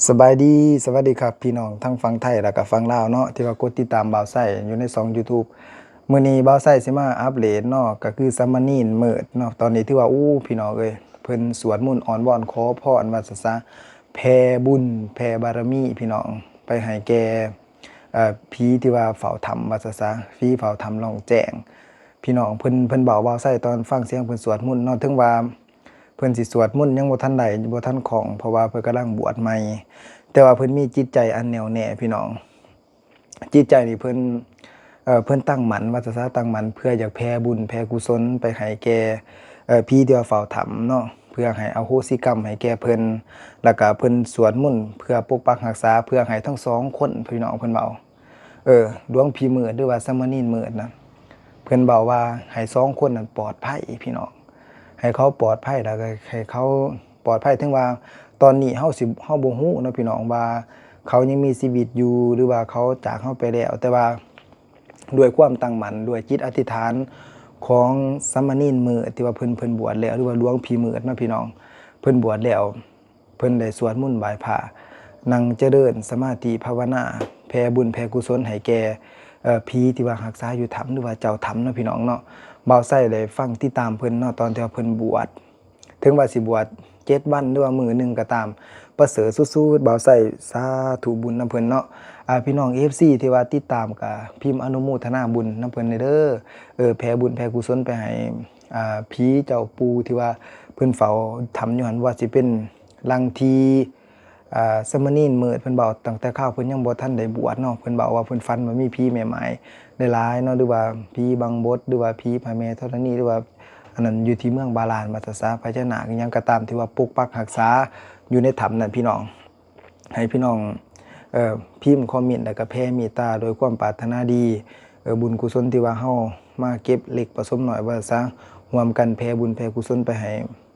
ສະບາຍດີ ສະຫວັດດີຄັບ ພີ່ນ້ອງທັງຝັ່ງໄທ ແລະກະຝັ່ງລາວເນາະ ທີ່ວ່າກົດຕິດຕາມບ່າວໄຊຢູ່ໃນຊ່ອງ YouTube. ມື້ນີ້ບ່າວໄຊຊິມາອັບເດດເນາະ ກະຄືສາມະເນນເມີດເນາະ ຕອນນີ້ຖືວ່າ ໂອ້ ພີ່ນ້ອງເອີຍ ເພິ່ນສວດມົນອ້ອນວອນຂໍພອນວ່າຊັ້ນຊະ ແຜ່ບຸນແຜ່ບາລະມີ ພີ່ນ້ອງ ໄປໃຫ້ແກ່ ເອີ ຜີທີ່ວ່າເຝົ້າຖ້ຳວ່າຊັ້ນຊະ ຜີເຝົ້າຖ້ຳລ່ອງແຈ້ງ ພີ່ນ້ອງ. ເພິ່ນ ເພິ່ນເວົ້າ ບ່າວໄຊຕອນຟັງສຽງເພິ່ນສວດມົນເນາະ ເຖິງວ່າ ເພິ່ນຊິສວດມົນຍັງບໍ່ທັນໄດ້ ບໍ່ທັນຄ່ອງ ເພາະວ່າເພິ່ນກຳລັງບວດໃໝ່ ແຕ່ວ່າເພິ່ນມີຈິດໃຈອັນແໜ້ວແນ່ ພີ່ນ້ອງ. ຈິດໃຈນີ້ເພິ່ນ ເອີ ເພິ່ນຕັ້ງໝັ້ນວ່າຊັ້ນຊະ ຕັ້ງໝັ້ນເພື່ອຢາກແຜ່ບຸນແຜ່ກຸສົນໄປໃຫ້ແກ່ ເອີ ຜີທີ່ວ່າເຝົ້າຖ້ຳເນາະ ເພື່ອໃຫ້ອະໂຫສິກຳໃຫ້ແກ່ເພິ່ນ ແລ້ວກະເພິ່ນສວດມົນເພື່ອປົກປັກຮັກສາ ເພື່ອໃຫ້ທັງສອງຄົນ ພີ່ນ້ອງ ເພິ່ນເວົ້າ ເອີ ຫຼວງພີ່ມືດ ຫຼືວ່າສາມະເນນມືດນະ ເພິ່ນເວົ້າວ່າໃຫ້ສອງຄົນນັ້ນປອດໄພ ພີ່ນ້ອງ ໃຫ້ເຂົາປອດໄພ ແລ້ວກໍໃຫ້ເຂົາປອດໄພ. ເຖິງວ່າຕອນນີ້ເຮົາຊິ ເຮົາບໍ່ຮູ້ເນາະ ພີ່ນ້ອງ ວ່າເຂົາຍັງມີຊີວິດຢູ່ ຫຼືວ່າເຂົາຈາກເຮົາໄປແລ້ວ ແຕ່ວ່າດ້ວຍຄວາມຕັ້ງໝັ້ນ ດ້ວຍຈິດອະທິຖານຂອງສາມະເນນມືດ ທີ່ວ່າເພິ່ນ ເພິ່ນບວດແລ້ວ ຫຼືວ່າຫຼວງພີ່ມືດເນາະ ພີ່ນ້ອງ ເພິ່ນບວດແລ້ວ ເພິ່ນໄດ້ສວດມົນໄຫວ້ພະ ນັ່ງຈະເລີນສະມາທິພາວະນາ ແຜ່ບຸນແຜ່ກຸສົນໃຫ້ແກ່ ເອີ ຜີທີ່ວ່າຮັກສາຢູ່ຖ້ຳ ຫຼືວ່າເຈົ້າຖ້ຳເນາະ ພີ່ນ້ອງເນາະ. ບ່າວໄຊໄດ້ຟັງຕິດຕາມເພິ່ນເນາະ ຕອນທີ່ວ່າເພິ່ນບວດ ເຖິງວ່າຊິບວດເຈັດວັນ ຫຼືວ່າມື້ໜຶ່ງກໍຕາມ ປະເສີດສຸດໆ ບ່າວໄຊສາທຸບຸນນຳເພິ່ນເນາະ. ອາ ພີ່ນ້ອງເອັຟຊີທີ່ວ່າຕິດຕາມກໍພິມອະນຸໂມທະນາບຸນນຳເພິ່ນແດ່ເດີ ເອີ ແຜ່ບຸນແຜ່ກຸສົນໄປໃຫ້ ອາ ຜີເຈົ້າປູ່ທີ່ວ່າເພິ່ນເຝົ້າຖ້ຳຢູ່ຫັ້ນ ວ່າຊິເປັນ ຫຼັງທີ່ ອາ ສາມະເນນເມີດ ເພິ່ນເວົ້າຕັ້ງແຕ່ຄາວເພິ່ນຍັງບໍ່ທັນໄດ້ບວດເນາະ ເພິ່ນເວົ້າວ່າເພິ່ນຝັນວ່າມີຜີແມ່ໝ້າຍຫຼາຍໆເນາະ ຫຼືວ່າຜີບັງບົດ ຫຼືວ່າຜີພະແມ່ທໍລະນີ ຫຼືວ່າອັນນັ້ນຢູ່ທີ່ເມືອງບາລານວ່າຊັ້ນຊະ ພະຍານາກອີ່ຫຍັງກໍຕາມ ທີ່ວ່າປົກປັກຮັກສາຢູ່ໃນຖ້ຳນັ້ນ ພີ່ນ້ອງ. ໃຫ້ພີ່ນ້ອງ ເອີ ພິມຄອມເມັນ ແລ້ວກໍແຜ່ເມດຕາດ້ວຍຄວາມປາດຖະໜາດີ ເອີ ບຸນກຸສົນທີ່ວ່າເຮົາມາເກັບເລັກປະສົມນ້ອຍວ່າຊະ ຮ່ວມກັນແຜ່ບຸນແຜ່ກຸສົນໄປໃຫ້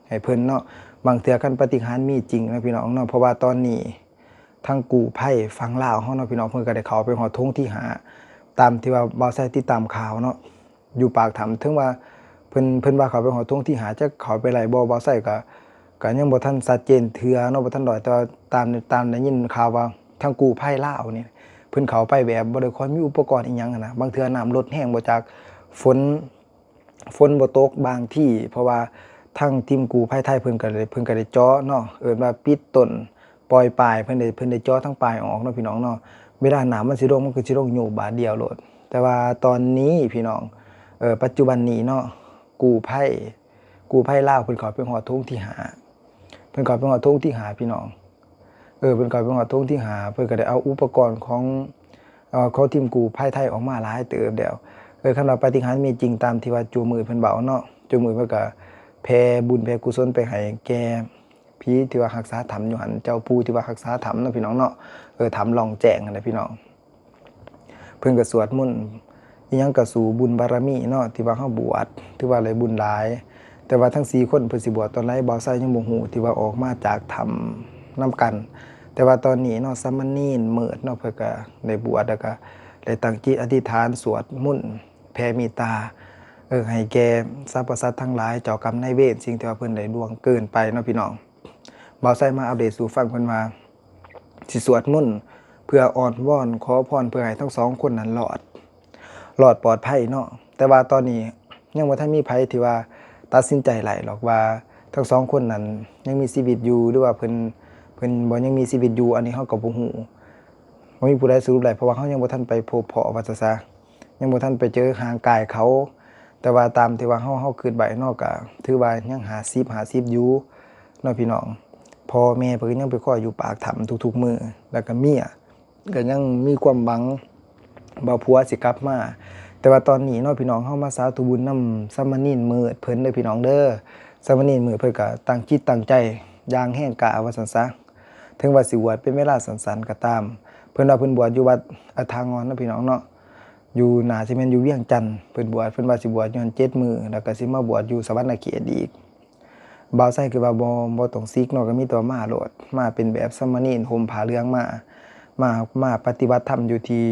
ໃຫ້ເພິ່ນເນາະ. ບາງເທື່ອຄັນປາຕິຫານມີຈິງເນາະ ພີ່ນ້ອງເນາະ ເພາະວ່າຕອນນີ້ທາງກູ້ໄພຝັ່ງລາວເຮົາເນາະ ພີ່ນ້ອງ ເພິ່ນກໍໄດ້ເຂົ້າໄປຮອດຖົງທີຫ້າ ຕາມທີ່ວ່າບ່າວໄຊຕິດຕາມຂ່າວເນາະ ຢູ່ປາກຖ້ຳ ເຖິງວ່າເພິ່ນ ເພິ່ນວ່າເຂົ້າໄປຮອດຖົງທີຫ້າ ຈັກເຂົ້າໄປໄດ້ບໍ່ ບ່າວໄຊກໍ ກໍຍັງບໍ່ທັນຊັດເຈນເທື່ອເນາະ ບໍ່ທັນຮ້ອຍ ແຕ່ວ່າຕາມ ຕາມໄດ້ຍິນຂ່າວວ່າທາງກູ້ໄພລາວນີ້ ເພິ່ນເຂົ້າໄປແບບບໍ່ໄດ້ຄ່ອຍມີອຸປະກອນອີ່ຫຍັງຫັ້ນນະ ບາງເທື່ອນ້ຳລົດແຮງບໍ່ຈັກ ຝົນ ຝົນບໍ່ຕົກບາງທີ ເພາະວ່າທາງທີມກູ້ໄພໄທເພິ່ນກໍໄດ້ ເພິ່ນກໍໄດ້ເຈາະເນາະ ເອີ້ນວ່າປິດຕົ້ນ ປ່ອຍປາຍ ເພິ່ນໄດ້ ເພິ່ນໄດ້ເຈາະທັງປາຍອອກເນາະ ພີ່ນ້ອງເນາະ. ເວລານ້ຳມັນຊິລົງ ມັນກໍຊິລົງໂຍບບາດດຽວໂລດ ແຕ່ວ່າຕອນນີ້ ພີ່ນ້ອງ ເອີ ປັດຈຸບັນນີ້ເນາະ ກູ້ໄພ ກູ້ໄພລາວເພິ່ນເຂົ້າໄປຮອດຖົງທີຫ້າ ເພິ່ນເຂົ້າໄປຮອດຖົງທີຫ້າ ພີ່ນ້ອງ ເອີ ເພິ່ນເຂົ້າໄປຮອດຖົງທີຫ້າ ເພິ່ນກໍໄດ້ເອົາອຸປະກອນຂອງ ເອີ ຂອງທີມກູ້ໄພໄທອອກມາຫຼາຍເຕີບແລ້ວ. ເອີ ຄັນວ່າປາຕິຫານມີຈິງຕາມທີ່ວ່າໂຈມືດເພິ່ນເວົ້າເນາະ ໂຈມືດເພິ່ນກໍແຜ່ບຸນແຜ່ກຸສົນໄປໃຫ້ແກ່ ຜີທີ່ວ່າຮັກສາຖ້ຳຢູ່ຫັ້ນ ເຈົ້າປູ່ທີ່ວ່າຮັກສາຖ້ຳເນາະ ພີ່ນ້ອງເນາະ ເອີ ຖ້ຳລ່ອງແຈ້ງຫັ້ນແຫຼະ ພີ່ນ້ອງ. ເພິ່ນກໍສວດມົນອີ່ຫຍັງກໍສູ່ບຸນບາລະມີເນາະ ທີ່ວ່າເຮົາບວດ ຖືວ່າໄດ້ບຸນຫຼາຍ ແຕ່ວ່າທັງສີ່ຄົນເພິ່ນຊິບວດຕອນໃດ ບ່າວໄຊຍັງບໍ່ຮູ້ ທີ່ວ່າອອກມາຈາກຖ້ຳນຳກັນ. ແຕ່ວ່າຕອນນີ້ເນາະ ສາມະເນນເມີດເນາະ ເພິ່ນກໍໄດ້ບວດ ແລ້ວກໍໄດ້ຕັ້ງຈິດອະທິຖານສວດມົນ ແຜ່ເມດຕາ ເອີ ໃຫ້ແກ່ສັບພະສັດທັງຫຼາຍ ເຈົ້າກຳນາຍເວນ ສິ່ງທີ່ວ່າເພິ່ນໄດ້ລ່ວງເກີນໄປເນາະ ພີ່ນ້ອງ. ບ່າວໄຊມາອັບເດດສູ່ຟັງ ເພິ່ນວ່າຊິສວດມົນເພື່ອອ້ອນວອນຂໍພອນ ເພື່ອໃຫ້ທັງສອງຄົນນັ້ນລອດ ລອດປອດໄພເນາະ. ແຕ່ວ່າຕອນນີ້ຍັງບໍ່ທັນມີໃຜທີ່ວ່າຕັດສິນໃຈໄດ້ຫຼອກວ່າທັງສອງຄົນນັ້ນຍັງມີຊີວິດຢູ່ ຫຼືວ່າເພິ່ນ ເພິ່ນບໍ່ຍັງມີຊີວິດຢູ່ ອັນນີ້ເຮົາກໍບໍ່ຮູ້ ບໍ່ມີຜູ້ໃດສະຫຼຸບໄດ້ ເພາະວ່າເຮົາຍັງບໍ່ທັນໄປພົບພໍ້ວ່າຊະຊະ ຍັງບໍ່ທັນໄປເຈີຮ່າງກາຍເຂົາ. ແຕ່ວ່າຕາມທີ່ວ່າເຮົາ ເຮົາຄິດໄວ້ເນາະ ກະຖືວ່າຍັງຫ້າສິບ ຫ້າສິບຢູ່ເນາະ ພີ່ນ້ອງ. ພໍ່ແມ່ເພິ່ນກໍຍັງໄປຄອຍຢູ່ປາກຖ້ຳທຸກໆມື້ ແລ້ວກະເມຍກະຍັງມີຄວາມຫວັງວ່າຜົວຊິກັບມາ. ແຕ່ວ່າຕອນນີ້ເນາະ ພີ່ນ້ອງ ເຮົາມາສາທຸບຸນນຳສາມະເນນມືດເພິ່ນເດີ ພີ່ນ້ອງເດີ. ສາມະເນນມືດເພິ່ນກະຕັ້ງຈິດຕັ້ງໃຈຢ່າງແຮງກ້າວ່າຊັ້ນຊະ ເຖິງວ່າຊິບວດເປັນເວລາສັ້ນໆກໍຕາມ. ເພິ່ນວ່າເພິ່ນບວດຢູ່ວັດອະຖາງອນເນາະ ພີ່ນ້ອງເນາະ ຢູ່ ໜ້າຊິແມ່ນຢູ່ວຽງຈັນ ເພິ່ນບວດ ເພິ່ນວ່າຊິບວດຢູ່ຫັ້ນເຈັດມື້ ແລ້ວກໍຊິມາບວດຢູ່ສະຫວັນນະເຂດອີກ. ບ່າວໄຊຄືວ່າບໍ່ ບໍ່ຕ້ອງສິກເນາະ ກໍມີແຕ່ວ່າມາໂລດ ມາເປັນແບບສາມະເນນ ຫົ່ມຜ້າເຫຼືອງມາ ມາ ມາປະຕິບັດທຳຢູ່ທີ່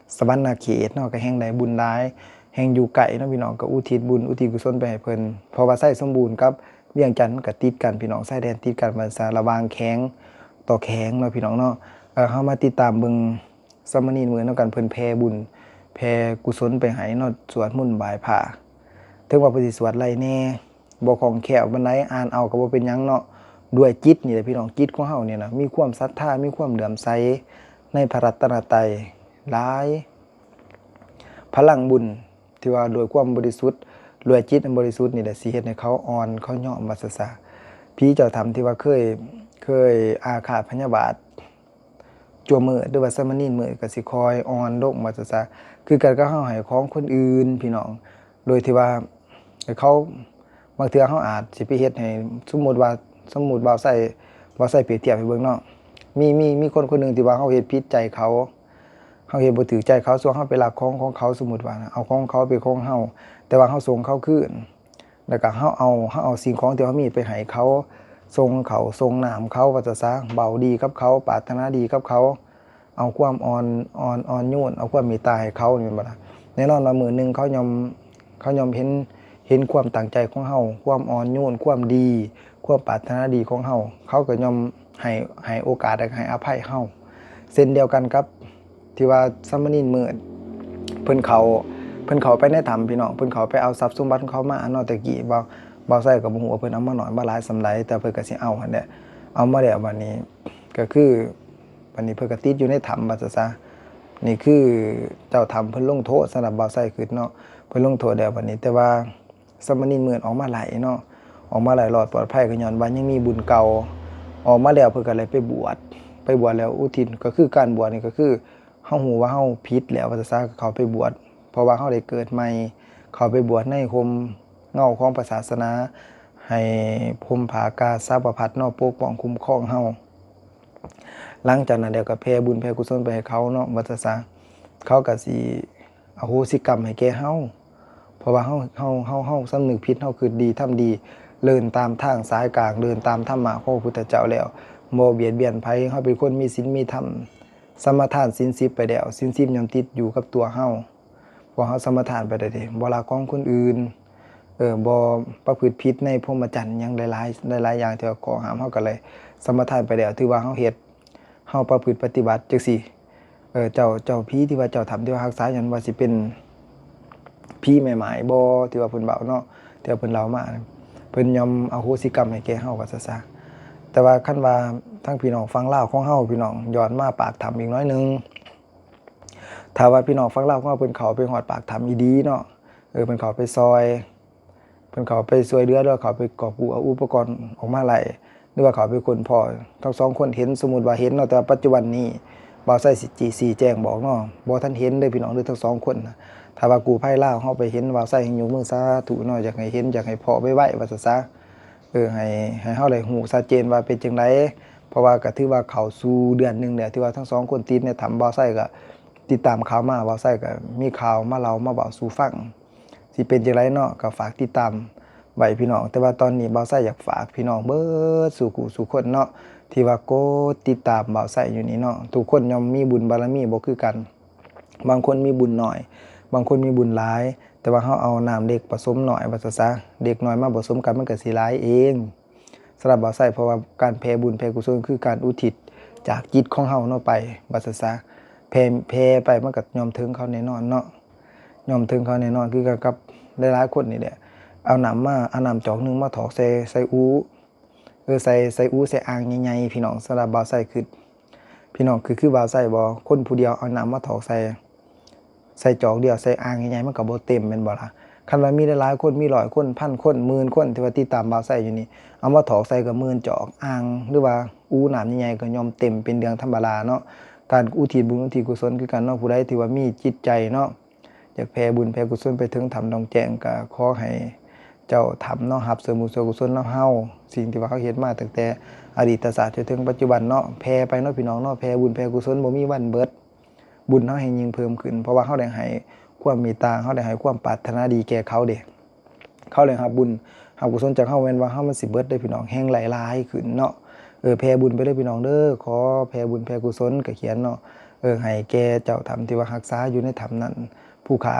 ສະຫວັນນະເຂດເນາະ ກໍແຮ່ງໄດ້ບຸນຫຼາຍ ແຮ່ງຢູ່ໃກ້ເນາະ ພີ່ນ້ອງ ກໍອຸທິດບຸນອຸທິດກຸສົນໄປໃຫ້ເພິ່ນ ເພາະວ່າໄຊສົມບູນກັບວຽງຈັນມັນກໍຕິດກັນ ພີ່ນ້ອງ ຊາຍແດນຕິດກັນ ວ່າຊັ້ນ ລະຫວ່າງແຂວງ ຕໍ່ແຂງເນາະພີ່ນ້ອງເນາະ. ເອີ ເຮົາມາຕິດຕາມເບິ່ງສາມະເນນມື້ນຳກັນ ເພິ່ນແຜ່ບຸນແຜ່ກຸສົນໄປໃຫ້ເນາະ ສວດມົນໄຫວ້ພະ. ເຖິງວ່າເພິ່ນຊິສວດໄລ່ແດ່ ບໍ່ຄ່ອງແຄ້ວປານໃດ ອ່ານເອົາກໍບໍ່ເປັນຫຍັງເນາະ. ດ້ວຍຈິດນີ້ແຫຼະພີ່ນ້ອງ ຈິດຂອງເຮົານີ້ນະ ມີຄວາມສັດທາ ມີຄວາມເຫຼື້ອມໃສໃນພະລັດຕະນະໄຕຫຼາຍ. ພະລັງບຸນທີ່ວ່າດ້ວຍຄວາມບໍລິສຸດ ດ້ວຍຈິດອັນບໍລິສຸດນີ້ແຫຼະ ຊິເຮັດໃຫ້ເຂົາອ່ອນ ເຂົາຍອມ ວ່າຊັ້ນຊະ. ຜີເຈົ້າຖ້ຳທີ່ວ່າເຄີຍ ເຄີຍອາຄາດພະຍາບາດ ຈົວມືດ ຫຼືວ່າສາມະເນນມືດ ກໍຊິຄ່ອຍອ່ອນລົງ ວ່າຊັ້ນຊະ. ຄືກັນກັບເຮົາໃຫ້ຂອງຄົນອື່ນພີ່ນ້ອງ ໂດຍທີ່ວ່າ ເຂົາ ບາງເທື່ອເຮົາອາດຊິໄປເຮັດໃຫ້ ສົມມຸດວ່າ ສົມມຸດບ່າວໄຊ ບ່າວໄຊປຽບທຽບໃຫ້ເບິ່ງເນາະ ມີ ມີ ມີຄົນຄົນໜຶ່ງທີ່ວ່າເຮົາເຮັດຜິດໃຈເຂົາ ເຮົາເຮັດບໍ່ຖືກໃຈເຂົາ ສ່ວນເຮົາໄປລັກຂອງຂອງເຂົາ ສົມມຸດວ່ານະ ເອົາຂອງເຂົາເປັນຂອງເຮົາ ແຕ່ວ່າເຮົາສົ່ງເຂົາຄືນ ແລ້ວກໍເຮົາເອົາ ເຮົາເອົາສິ່ງຂອງທີ່ເຮົາມີໄປໃຫ້ເຂົາ ສົ່ງເຂົ້າສົ່ງນ້ຳເຂົາ ວ່າຊັ້ນຊະ ເວົ້າດີກັບເຂົາ ປາດຖະໜາດີກັບເຂົາ ເອົາຄວາມອ່ອນ ອ່ອນ ອ່ອນໂຍນ ເອົາຄວາມເມດຕາໃຫ້ເຂົາ ແມ່ນບໍ່ລະ? ແນ່ນອນວ່າມື້ໜຶ່ງເຂົາຍ່ອມ ເຂົາຍ່ອມເຫັນ ເຫັນຄວາມຕັ້ງໃຈຂອງເຮົາ ຄວາມອ່ອນໂຍນ ຄວາມດີ ຄວາມປາດຖະໜາດີຂອງເຮົາ ເຂົາກໍຍ່ອມໃຫ້ ໃຫ້ໂອກາດ ແລະ ໃຫ້ອະໄພເຮົາ. ເຊັ່ນດຽວກັນກັບທີ່ວ່າສາມະເນນມືດ ເພິ່ນເຂົ້າ ເພິ່ນເຂົ້າໄປໃນຖ້ຳພີ່ນ້ອງ ເພິ່ນເຂົ້າໄປເອົາຊັບສົມບັດຂອງເຂົາມາເນາະ. ແຕ່ກີ້ບ່າວ ບ່າວໄຊກໍບໍ່ຮູ້ວ່າເພິ່ນເອົາມາໜ້ອຍມາຫຼາຍສ່ຳໃດ ແຕ່ເພິ່ນກໍຊິເອົາຫັ້ນແຫຼະ. ເອົາມາແລ້ວບາດນີ້ກໍຄື ບາດນີ້ເພິ່ນກໍຕິດຢູ່ໃນຖ້ຳ ວ່າຊັ້ນຊະ. ນີ້ຄືເຈົ້າຖ້ຳເພິ່ນລົງໂທດ ສຳລັບບ່າວໄຊຄິດເນາະ ເພິ່ນລົງໂທດແລ້ວບາດນີ້. ແຕ່ວ່າສາມະເນນມືດອອກມາໄລ່ເນາະ ອອກມາໄລ່ລອດປອດໄພ ກໍຍ້ອນວ່າຍັງມີບຸນເກົ່າ. ອອກມາແລ້ວເພິ່ນກໍໄດ້ໄປບວດ ໄປບວດແລ້ວອຸທິດ ກໍຄືການບວດນີ້ກໍຄືເຮົາຮູ້ວ່າເຮົາຜິດແລ້ວ ວ່າຊັ້ນຊະ ກໍເຂົ້າໄປບວດ ເພາະວ່າເຮົາໄດ້ເກີດໃໝ່ ເຂົ້າໄປບວດໃນຮົ່ມເງົາຂອງພະສາສະໜາ ໃຫ້ຮົ່ມຜ້າກາສາວະພັດເນາະ ປົກປ້ອງຄຸ້ມຄອງເຮົາ. ຫຼັງຈາກນັ້ນແລ້ວກໍແຜ່ບຸນແຜ່ກຸສົນໄປໃຫ້ເຂົາເນາະ ວ່າຊັ້ນຊະ ເຂົາກໍຊິອະໂຫສິກຳໃຫ້ແກ່ເຮົາ ເພາະວ່າເຮົາ ເຮົາ ເຮົາ ເຮົາສຳນຶກຜິດ ເຮົາຄິດດີທຳດີ ເດີນຕາມທາງສາຍກາງ ເດີນຕາມທຳມະຂອງພະພຸດທະເຈົ້າແລ້ວ ບໍ່ບຽດບຽນໃຜ ເຮົາເປັນຄົນມີສິນມີທຳ ສະມາທານສິນສິບໄປແລ້ວ ສິນສິບຍ່ອມຕິດຢູ່ກັບຕົວເຮົາ ພວກເຮົາສະມາທານໄປແລ້ວເດ້ ບໍ່ລັກຂອງຄົນອື່ນ ເອີ ບໍ່ປະພຶດຜິດໃນພົມມະຈັນຫຍັງຫຼາຍໆ ຫຼາຍໆຢ່າງທີ່ວ່າຂໍ້ຫ້າມ ເຮົາກໍເລີຍສະມາທານໄປແລ້ວ ຖືວ່າເຮົາເຮັດ ເຮົາປະພຶດປະຕິບັດຈັ່ງຊີ້. ເອີ ເຈົ້າ ເຈົ້າຜີທີ່ວ່າເຈົ້າຖ້ຳທີ່ວ່າຮັກສາ ຍ້ອນວ່າຊິເປັນຜີແມ່ໝ້າຍບໍ່ ທີ່ວ່າເພິ່ນເວົ້າເນາະ ທີ່ວ່າເພິ່ນເລົ່າມາ ເພິ່ນຍອມອະໂຫສິກຳໃຫ້ແກ່ເຮົາ ວ່າຊັ້ນຊະ. ແຕ່ວ່າຄັນວ່າທາງພີ່ນ້ອງຝັ່ງລາວຂອງເຮົາ ພີ່ນ້ອງຍ້ອນມາປາກຖ້ຳອີກໜ້ອຍໜຶ່ງ ຖ້າວ່າພີ່ນ້ອງຝັ່ງລາວຂອງເຮົາເພິ່ນເຂົ້າໄປຮອດປາກຖ້ຳອີ່ຫຼີເນາະ ເອີ ເພິ່ນເຂົ້າໄປຊ່ອຍ ເພິ່ນເຂົ້າໄປຊ່ວຍເຫຼືອ ຫຼືວ່າເຂົ້າໄປກອບກູ້ເອົາອຸປະກອນອອກມາໄລ່ ຫຼືວ່າເຂົ້າໄປຄົ້ນພໍ້ ທັງສອງຄົນເຫັນ ສົມມຸດວ່າເຫັນເນາະ ແຕ່ວ່າປັດຈຸບັນນີ້ບ່າວໄຊຊິຊີ້ແຈງບອກເນາະ ບໍ່ທັນເຫັນເດີພີ່ນ້ອງເດີ ທັງສອງຄົນນະ. ຖ້າວ່າກູ້ໄພລາວເຮົາໄປເຫັນ ບ່າວໄຊໃຫ້ຍົກມືສາທຸເນາະ ຢາກໃຫ້ເຫັນ ຢາກໃຫ້ພໍ້ໄວໆ ວ່າຊັ້ນຊະ. ເອີ ໃຫ້ ໃຫ້ເຮົາໄດ້ຮູ້ຊັດເຈນວ່າເປັນຈັ່ງໃດ ເພາະວ່າກໍຖືວ່າເຂົ້າສູ່ເດືອນໜຶ່ງແລ້ວ ທີ່ວ່າທັງສອງຄົນຕິດໃນຖ້ຳ. ບ່າວໄຊກໍຕິດຕາມຂ່າວມາ ບ່າວໄຊກໍມີຂ່າວມາເລົ່າມາເວົ້າສູ່ຟັງ ຊິເປັນຈັ່ງໃດເນາະ ກໍຝາກຕິດຕາມໄວ້ພີ່ນ້ອງ. ແຕ່ວ່າຕອນນີ້ບ່າວໄຊຢາກຝາກພີ່ນ້ອງເບິດສູ່ຜູ້ສູ່ຄົນເນາະ ທີ່ວ່າກົດຕິດຕາມບ່າວໄຊຢູ່ນີ້ເນາະ ທຸກຄົນຍ່ອມມີບຸນບາລະມີບໍ່ຄືກັນ ບາງຄົນມີບຸນໜ້ອຍ ບາງຄົນມີບຸນຫຼາຍ ແຕ່ວ່າເຮົາເອົານ້ຳເລັກປະສົມໜ້ອຍ ວ່າຊັ້ນຊະ ເລັກໜ້ອຍມາປະສົມກັນ ມັນກໍຊິຫຼາຍເອງ ສຳລັບບ່າວໄຊ. ເພາະວ່າການແຜ່ບຸນແຜ່ກຸສົນຄືການອຸທິດຈາກຈິດຂອງເຮົາເນາະໄປ ວ່າຊັ້ນຊະ ແຜ່ ແຜ່ໄປມັນກໍຍ່ອມເຖິງເຂົາແນ່ນອນເນາະ ຍ່ອມເຖິງເຂົາແນ່ນອນ. ຄືກັນກັບຫຼາຍໆຄົນນີ້ແຫຼະ ເອົານ້ຳມາ ເອົານ້ຳຈອກໜຶ່ງມາຖອກໃສ່ ໃສ່ອູ ເອີ ໃສ່ ໃສ່ອູ ໃສ່ອ່າງໃຫຍ່ໆ ພີ່ນ້ອງ. ສຳລັບບ່າວໄຊຄິດ ພີ່ນ້ອງຄື ຄືບ່າວໄຊບໍ່? ຄົນຜູ້ດຽວເອົານ້ຳມາຖອກໃສ່ ໃສ່ຈອກດຽວ ໃສ່ອ່າງໃຫຍ່ໆ ມັນກໍບໍ່ເຕັມແມ່ນບໍ່ລະ? ຄັນວ່າມີຫຼາຍໆຄົນ ມີຮ້ອຍຄົນ ພັນຄົນ ໝື່ນຄົນ ທີ່ວ່າຕິດຕາມບ່າວໄຊຢູ່ນີ້ ເອົາມາຖອກໃສ່ກໍໝື່ນຈອກ ອ່າງ ຫຼືວ່າອູນ້ຳໃຫຍ່ໆ ກໍຍ່ອມເຕັມເປັນເລື່ອງທຳມະດາເນາະ. ການອຸທິດບຸນອຸທິດກຸສົນຄືກັນເນາະ ຜູ້ໃດທີ່ວ່າມີຈິດໃຈເນາະ ຢາກແຜ່ບຸນແຜ່ກຸສົນໄປເຖິງຖ້ຳດອງແຈ້ງ ກໍຂໍໃຫ້ເຈົ້າຖ້ຳເນາະ ຮັບສ່ວນບຸນສ່ວນກຸສົນນຳເຮົາ ສິ່ງທີ່ວ່າເຮົາເຮັດມາຕັ້ງແຕ່ອະດີດຕະຊາດຈົນເຖິງປັດຈຸບັນເນາະ ແຜ່ໄປເນາະ ພີ່ນ້ອງເນາະ. ແຜ່ບຸນແຜ່ກຸສົນບໍ່ມີວັນເບິດ ບຸນເຮົາແຮ່ງຍິ່ງເພີ່ມຂຶ້ນ ເພາະວ່າເຮົາໄດ້ໃຫ້ຄວາມເມດຕາ ເຮົາໄດ້ໃຫ້ຄວາມປາດຖະໜາດີແກ່ເຂົາເດ້ ເຂົາໄດ້ຮັບບຸນຮັບກຸສົນຈາກເຮົາ ແມ່ນວ່າເຮົາມັນຊິເບິດເດ້ພີ່ນ້ອງ ແຮ່ງຫຼາຍໆຂຶ້ນເນາະ. ເອີ ແຜ່ບຸນໄປເດີພີ່ນ້ອງເດີ ຂໍແຜ່ບຸນແຜ່ກຸສົນ ກະຂຽນເນາະ ເອີ ໃຫ້ແກ່ເຈົ້າຖ້ຳທີ່ວ່າຮັກສາຢູ່ໃນຖ້ຳນັ້ນ ຜູ້ຂ້າ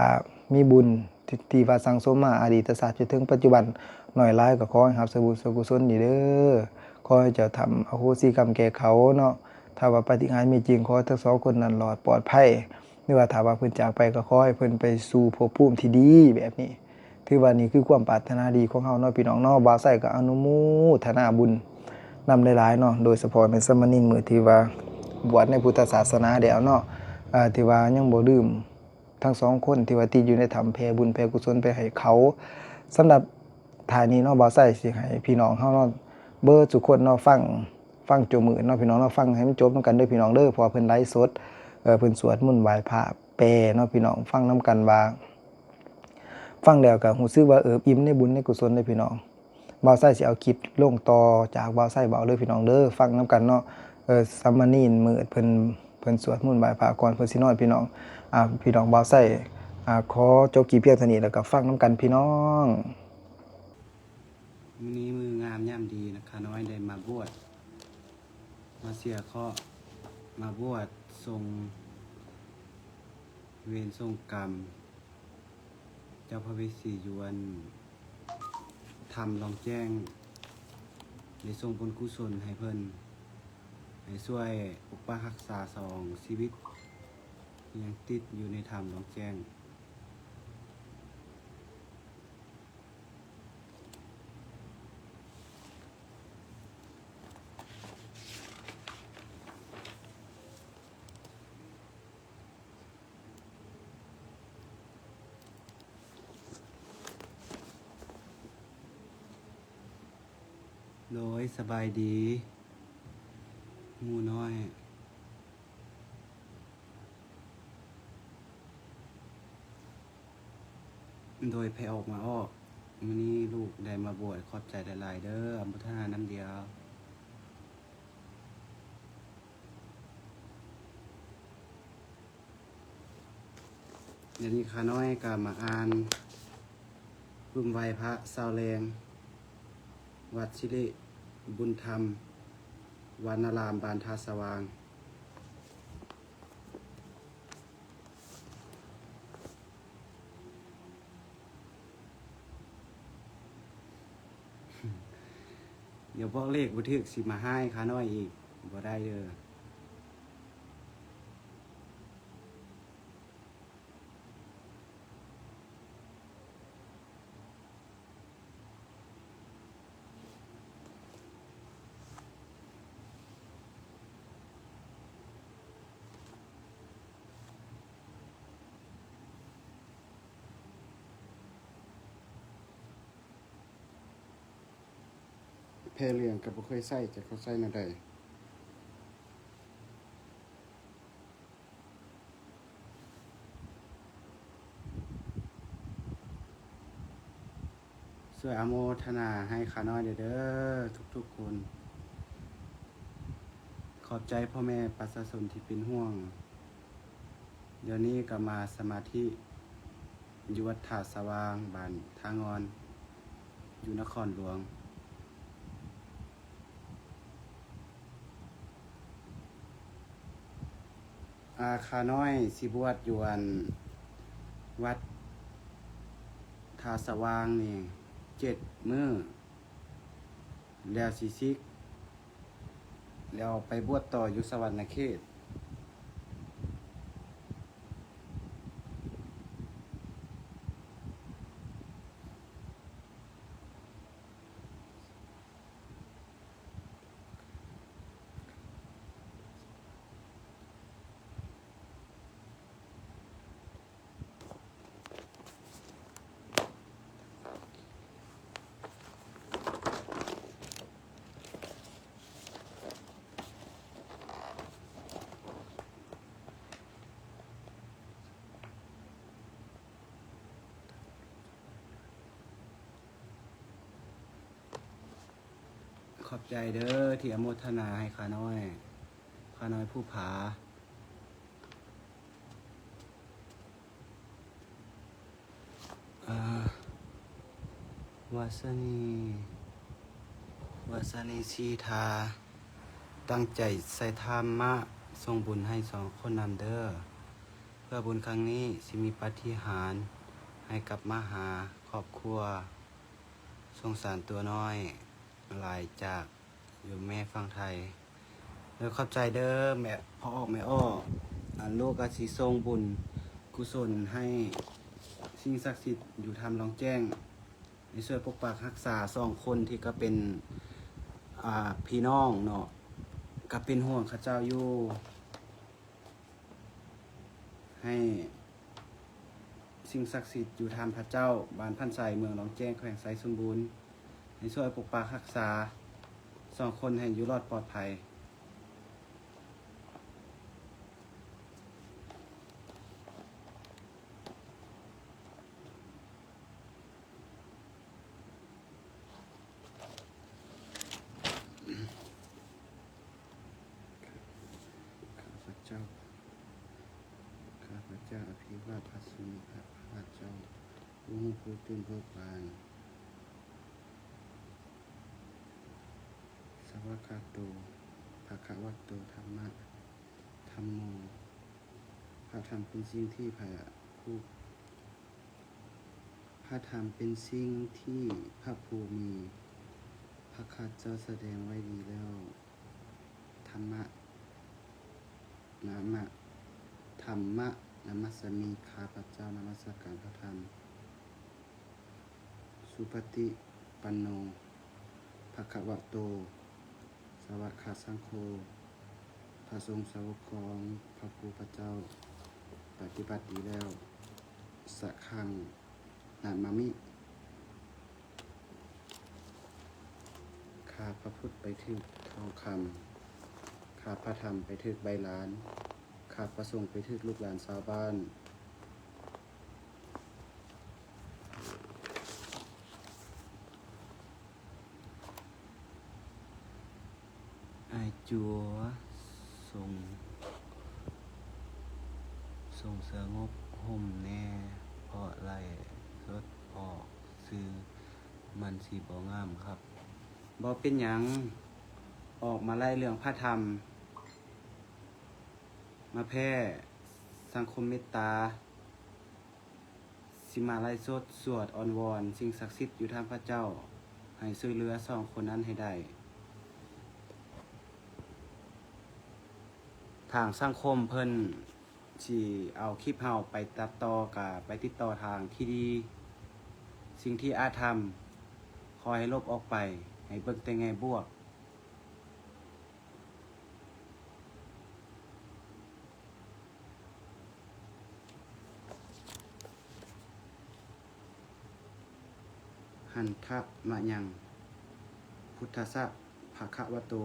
ມີບຸນທີ່ ທີ່ວ່າສັ່ງສົມມາອະດີດຕະຊາດຈົນເຖິງປັດຈຸບັນ ໜ້ອຍຫຼາຍກໍຂໍໃຫ້ຮັບສ່ວນບຸນສ່ວນກຸສົນນີ້ເດີ. ຂ ຂໍໃຫ້ເຈົ້າທຳອະໂຫສິກຳແກ່ເຂົາເນາະ. ຖ້າວ່າປາຕິຫານມີຈິງ, ຂໍໃຫ້ທັງສອງຄົນນັ້ນລອດປອດໄພ, ຫຼືວ່າຖ້າວ່າເພິ່ນຈາກໄປ, ກໍຂໍໃຫ້ເພິ່ນໄປສູ່ພົບພູມທີ່ດີແບບນີ້. ຖືວ່ານີ້ຄືຄວາມປາດຖະໜາດີຂອງເຮົາເນາະ ພີ່ນ້ອງເນາະ. ບ່າວໄຊກໍອະນຸໂມທະນາບຸນນຳຫຼາຍໆເນາະ, ໂດຍສະເພາະແມ່ນສາມະເນນມືດທີ່ວ່າບວດໃນພຸດທະສາສະໜາແລ້ວເນາະ, ອາ ທີ່ວ່າຍັງບໍ່ລືມທັງສອງຄົນທີ່ວ່າຕິດຢູ່ໃນຖ້ຳ ແຜ່ບຸນແຜ່ກຸສົນໄປໃຫ້ເຂົາ. ສຳລັບທ້າຍນີ້ເນາະ, ບ່າວໄຊຊິໃຫ້ພີ່ນ້ອງເຮົາເນາະ ເບິດສູ່ຄົນເນາະ ຟັງ ຟັງໂຈມືດເນາະ ພີ່ນ້ອງເນາະ. ຟັງໃຫ້ມັນຈົບນຳກັນເດີ ພີ່ນ້ອງເດີ, ເພາະວ່າເພິ່ນໄລຟ໌ສົດ, ເພິ່ນສວດມົນໄຫວ້ພະແປເນາະ ພີ່ນ້ອງ. ຟັງນຳກັນວ່າ ຟັງແລ້ວກໍຮູ້ສຶກວ່າເອີບອີ່ມໃນບຸນໃນກຸສົນເດີ ພີ່ນ້ອງ. ບ່າວໄຊຊິເອົາຄລິບລົງຕໍ່ຈາກບ່າວໄຊເວົ້າເດີ ພີ່ນ້ອງເດີ, ຟັງນຳກັນເນາະ. ສາມະເນນມືດເພິ່ນ ເພິ່ນສວດມົນໄຫວ້ພະກ່ອນເພິ່ນຊິນອນ ພີ່ນ້ອງ. ອາ ພີ່ນ້ອງ, ບ່າວໄຊ ອາ ຂໍຈົບຄລິບພຽງເທົ່ານີ້ ແລ້ວກໍຟັງນຳກັນ ພີ່ນ້ອງ. ມື້ນີ້ມື້ງາມຍາມດີນະ, ຂ້ານ້ອຍໄດ້ມາບວດ ມາເສຍເຄາະ, ມາບວດສົ່ງເວນສົ່ງກຳເຈົ້າພະເວສີຢູ່ອັນຖ້ຳລ່ອງແຈ້ງ, ໄດ້ສົ່ງບຸນກຸສົນໃຫ້ເພິ່ນ, ໃຫ້ຊ່ວຍປົກປັກຮັກສາສອງຊີວິດທີ່ຍັງຕິດຢູ່ໃນຖ້ຳລ່ອງແຈ້ງ. ໂດຍ ສະບາຍດີໝູ່ນ້ອຍ. ໂດຍ ໃຜອອກມາອອກ, ມື້ນີ້ລູກໄດ້ມາບວດ, ຂອບໃຈຫຼາຍໆເດີ, ອະນຸໂມທະນານຳດຽວ. ດຽວນີ້ຂ້ານ້ອຍກໍມາອ່ານປຶ້ມໄຫວ້ພະຊາວແລງ ວັດສິລິບຸນທຳ ວັນນາລາມ ບ້ານທ່າສະຫວ່າງ. ດຽວບອກເລກບໍ່ຖືກ ຊິມາຮ້າຍຂ້ານ້ອຍອີກ, ບໍ່ໄດ້ເດີ. ແພເຫຼືອງກໍບໍ່ເຄີຍໃສ່, ຈັກເຂົາໃສ່ແນວໃດ. ຊ່ວຍອະໂມທະນາໃຫ້ຂ້ານ້ອຍແດ່ເດີ ທຸກໆຄົນ. ຂອບໃຈພໍ່ແມ່ປະຊາຊົນທີ່ເປັນຫ່ວງ. ດຽວນີ້ກໍມາສະມາທິຢູ່ວັດທ່າສະຫວ່າງ ບ້ານທ່າງ່ອນ ຢູ່ນະຄອນຫຼວງ. ອາ ຂ້ານ້ອຍຊິບວດຢູ່ອັນວັດທ່າສະຫວ່າງນີ້ເຈັດມື້ ແລ້ວຊິສິກ ແລ້ວໄປບວດຕໍ່ຢູ່ສະຫວັນນະເຂດ. ຂອບໃຈເດີທີ່ອະໂມທະນາໃຫ້ຂ້ານ້ອຍ, ຂ້ານ້ອຍພູຜາ. ອາ ວາສະນີ ວາສະນີສີທາ ຕັ້ງໃຈໃສ່ທຳມະ ສົ່ງບຸນໃຫ້ສອງຄົນນຳເດີ. ເພື່ອບຸນຄັ້ງນີ້ຊິມີປາຕິຫານໃຫ້ກັບມາຫາຄອບຄົວ ສົງສານຕົວນ້ອຍຫຼາຍຈາກ ຢູ່ແມ່ຝັ່ງໄທ. ໂດຍຂອບໃຈເດີແມ່ພໍ່ອອກແມ່ອ້ອ. ອັນລູກກໍຊິສົ່ງບຸນກຸສົນໃຫ້ສິ່ງສັກສິດຢູ່ຖ້ຳລ່ອງແຈ້ງ ໃຫ້ຊ່ວຍປົກປັກຮັກສາສອງຄົນທີ່ກໍເປັນ ອ່າ ພີ່ນ້ອງເນາະ, ກໍເປັນຫ່ວງເຂົາເຈົ້າຢູ່. ໃຫ້ສິ່ງສັກສິດຢູ່ຖ້ຳພະເຈົ້າ ບ້ານພັນໄຊ ເມືອງລ່ອງແຈ້ງ ແຂວງໄຊສົມບູນ ໃຫ້ຊ່ວຍປົກປັກຮັກສາສອງຄົນໃຫ້ຢູ່ລອດປອດໄພ. ຂ້າພະເຈົ້າ ຂ້າພະເຈົ້າອະພິວາດພະສຸນນະພະພາກເຈົ້າ ຜູ້ຮູ້ຜູ້ຕື່ນເບີກບານ. ສະວາກຂາໂຕ ພະຄະວະໂຕ ທຳມະ ທຳໂມ ພະທຳເປັນສິ່ງທີ່ພະຜູ້ ພະທຳເປັນສິ່ງທີ່ພະຜູ້ມີພະພາກເຈົ້າສະແດງໄວ້ດີແລ້ວ. ທຳມະ ນາມະ ທຳມະ ນະມັດສາມິ ຂ້າພະເຈົ້ານະມັດສະການພະທຳ. ສຸປະຕິປັນໂນ ພະຄະວະໂຕ ສາວະກະສັງໂຄ ພະສົງສາວົກຂອງພະຜູ້ພະເຈົ້າ ປະຕິບັດດີແລ້ວ. ສະຄັງ ນະມາມິ ຂ້າພະພຸດໄປຖືກທອງຄຳ, ຂ້າພະທຳໄປຖືກໃບລານ, ຂ້າພະສົງໄປຖືກລູກຫຼານຊາວບ້ານ. ອ້າຍຈົວ ສົງ ສົງສະຫງົບຫົ່ມແນ່ ເພາະໄລຟ໌ສົດອອກສື່ມັນຊິບໍ່ງາມຄັບ. ບໍ່ເປັນຫຍັງ, ອອກມາໄລຟ໌ເລື່ອງພະທຳ ມາແຜ່ສັງຄົມເມດຕາ. ຊິມາໄລຟ໌ສົດສວດອ້ອນວອນສິ່ງສັກສິດຢູ່ຖ້ຳພະເຈົ້າ ໃຫ້ຊ່ວຍເຫຼືອສອງຄົນນັ້ນໃຫ້ໄດ້. ທາງສັງຄົມເພິ່ນຊິເອົາຄລິບເຮົາໄປຕັດຕໍ່ ກະໄປຕິດຕໍ່ທາງທີ່ດີ. ສິ່ງທີ່ອາດທຳ ຂໍໃຫ້ລົບອອກໄປ, ໃຫ້ເບິ່ງແຕ່ແງ່ບວກ. ຫັນທະມະຍັງ ພຸດທັດສະ ພະຄະວະໂຕ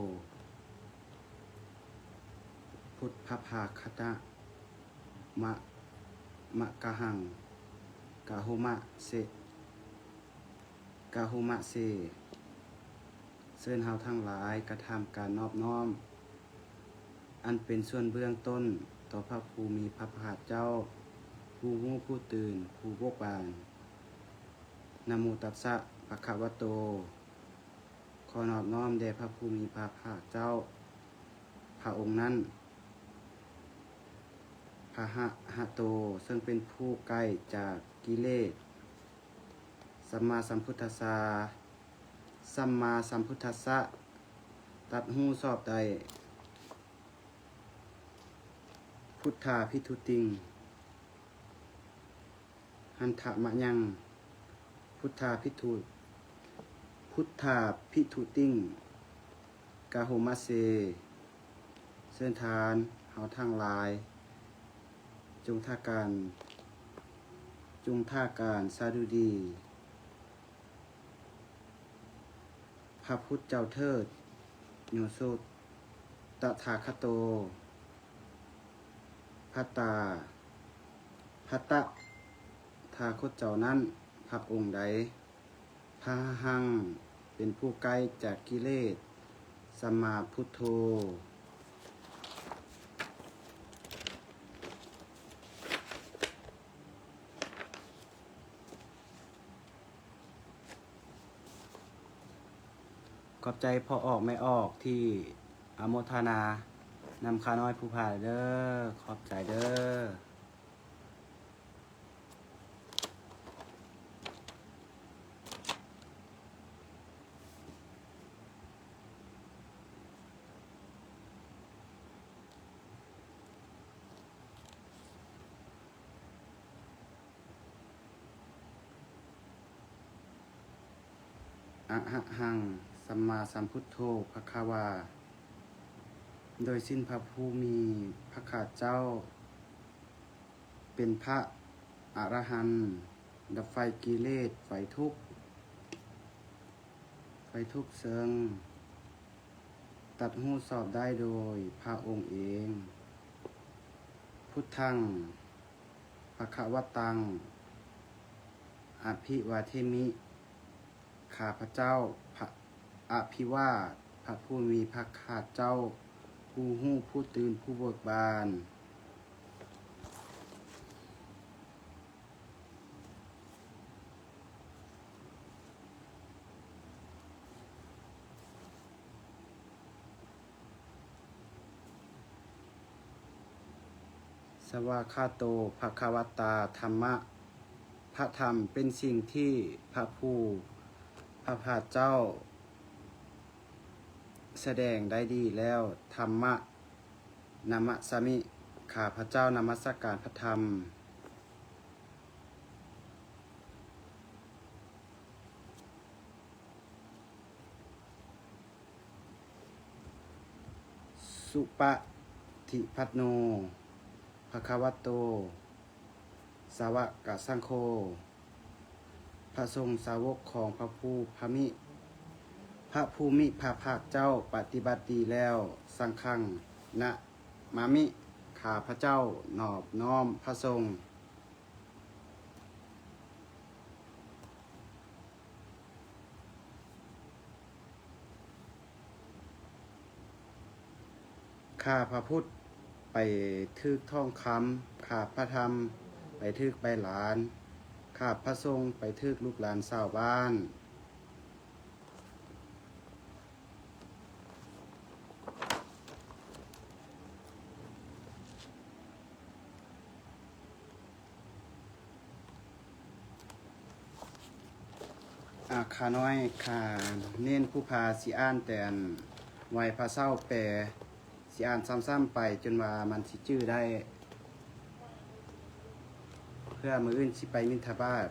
ພຸດທະພາຄະຕະ ມະ ມະກະຫັງ ກະໂຮມະເສ ກະໂຮມະເສ. ເຊີນເຮົາທັງຫຼາຍກະທຳການນອບນ້ອມ ອັນເປັນສ່ວນເບື້ອງຕົ້ນຕໍ່ພະຜູ້ມີພະພາກເຈົ້າ ຜູ້ຮູ້ຜູ້ຕື່ນ ຜູ້ເບີກບານ. ນະໂມຕັດສະ ພະຄະວະໂຕ. ຂໍນອບນ້ອມແດ່ພະຜູ້ມີພະພາກເຈົ້າ ພະອົງນັ້ນ. ພະຫະຫະໂຕ ເຊິ່ງເປັນຜູ້ໄກຈາກກິເລດ. ສຳມາສຳພຸດທັດສາ ສຳມາສຳພຸດທັດສະ ຕັດຮູ້ຊອບໄດ້. ພຸດທາພິທຸຕິງ ຫັນທະມະຍັງ ພຸດທາພິທຸ ພຸດທາພິທຸຕິງ ກະໂຮມະເສ. ເຊີນທ່ານເຮົາທັງຫຼາຍ ຈົ່ງຖ້າການ ຈົ່ງຖ້າການສະດຸດີ ພະພຸດເຈົ້າເທີດ ໂຍໂຊ ຕະຖາຄະໂຕ ພະຕາ ພະຕະຖາຄົດເຈົ້ານັ້ນ ພະອົງໃດ. ພະຫັງ ເປັນຜູ້ໄກຈາກກິເລດ. ສຳມາພຸດໂທ. ຂອບໃຈພໍ່ອອກແມ່ອອກທີ່ອະໂມທະນານຳຂ້ານ້ອຍພູຜາເດີ. ຂອບໃຈເດີ. ອະຫະຫັງ ສຳມາສຳພຸດໂທ ພະຄະວາ. ໂດຍສິ້ນພະຜູ້ມີພະພາກເຈົ້າ ເປັນພະອະລະຫັນ ດັບໄຟກິເລດ ໄຟທຸກ ໄຟທຸກເຊິ່ງຕັດຮູ້ຊອບໄດ້ໂດຍພະອົງເອງ. ພຸດທັງ ພະຄະວັດຕັງ ອະພິວາເທມິ. ຂ້າພະເຈົ້າ ພະ ອະພິວາດພະຜູ້ມີພະພາກເຈົ້າ ຜູ້ຮູ້ ຜູ້ຕື່ນ ຜູ້ເບີກບານ. ສະວາຄາໂຕ ພະຄະວັດຕາ ທຳມະ. ພະທຳເປັນສິ່ງທີ່ພະຜູ້ ພະພາກເຈົ້າ ສະແດງໄດ້ດີແລ້ວ. ທຳມະ ນະມະສາມິ. ຂ້າພະເຈົ້ານະມັດສະການພະທຳ. ສຸປະຕິປັນໂນ ພະຄະວະໂຕ ສາວະກະສັງໂຄ. ພະສົງສາວົກຂອງພະຜູ້ພະມິ ພະຜູ້ມີພະພາກເຈົ້າປະຕິບັດດີແລ້ວ. ສັງຄັງ ນະມາມິ. ຂ້າພະເຈົ້ານອບນ້ອມພະສົງ. ຂ້າພະພຸດໄປຖືກທອງຄຳ, ຂ້າພະທຳໄປຖືກໃບລານ, ຂ້າພະສົງໄປຖືກລູກຫຼານຊາວບ້ານ. ອາ ຂ້ານ້ອຍ ຂ້າເນນພູຜາ ຊິອ່ານແຕ່ອັນໄວພະເຊົາແປ, ຊິອ່ານຊ້ຳໆໄປຈົນວ່າມັນຊິຈື່ໄດ້ ເພື່ອມື້ອື່ນຊິໄປບິນທະບາດ.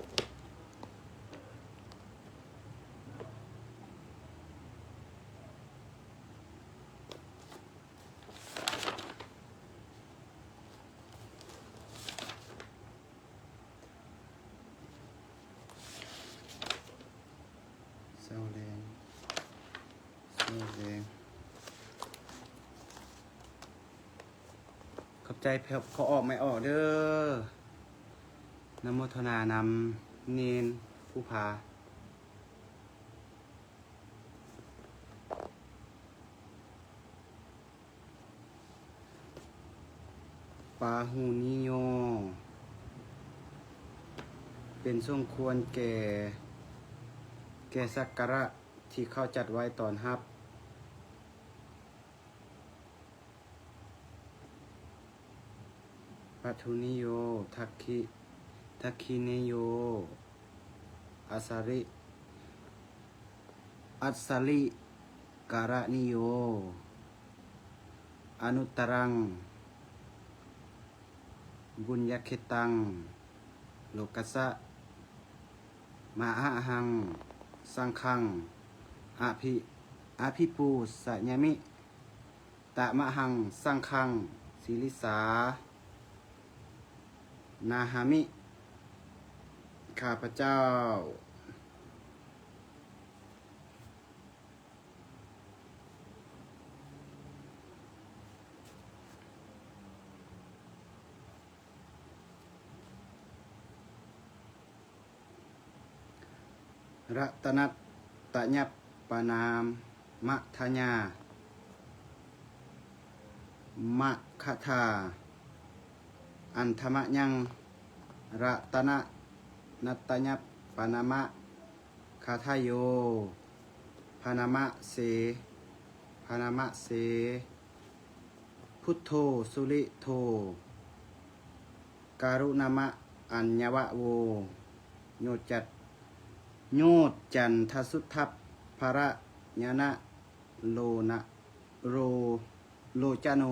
ເຊົາແລງ ເຊົາແລງ ຂອບໃຈພໍ່ອອກແມ່ອອກເດີ້. ອະນຸໂມທະນານຳເນນພູຜາ. ປາຫູນິໂຍ ເປັນສົມຄວນແກ່ ແກ່ສັກກາລະທີ່ເຂົາຈັດໄວ້ຕ້ອນຮັບ. ປາຫູນິໂຍ ທັກຂິ ທັກຂິນິໂຍ ອາສະລິ ອັດສະລິກາລະນິໂຍ ອະນຸດຕະລັງ ບຸນຍະເຂຕັງ ໂລກັດສະ ມະຫະຫັງ ສັງຄັງ ອະພິ ອະພິປູຊະຍາມິ ຕະມະຫັງ ສັງຄັງ ສິລິສານາຫາມິ. ຂ້າພະເຈົ້າ ລັດຕະນັດຕະຍັບປະນາມະທະຍາ ມະຄະທາ ອັນທະມະຍັງ ລັດຕະນະນັດຕະຍັບປະນາມະຄະທາໂຍ ພະນາມະເສ ພະນາມະເສ ພຸດໂທ ສຸລິໂທ ກາລຸນາມະ ອັນຍະວະໂວ ໂຍດຈັດ ໂຍດຈັນທະສຸດທັບພະລະຍານະໂລນະ ໂລ ໂລຈະໂນ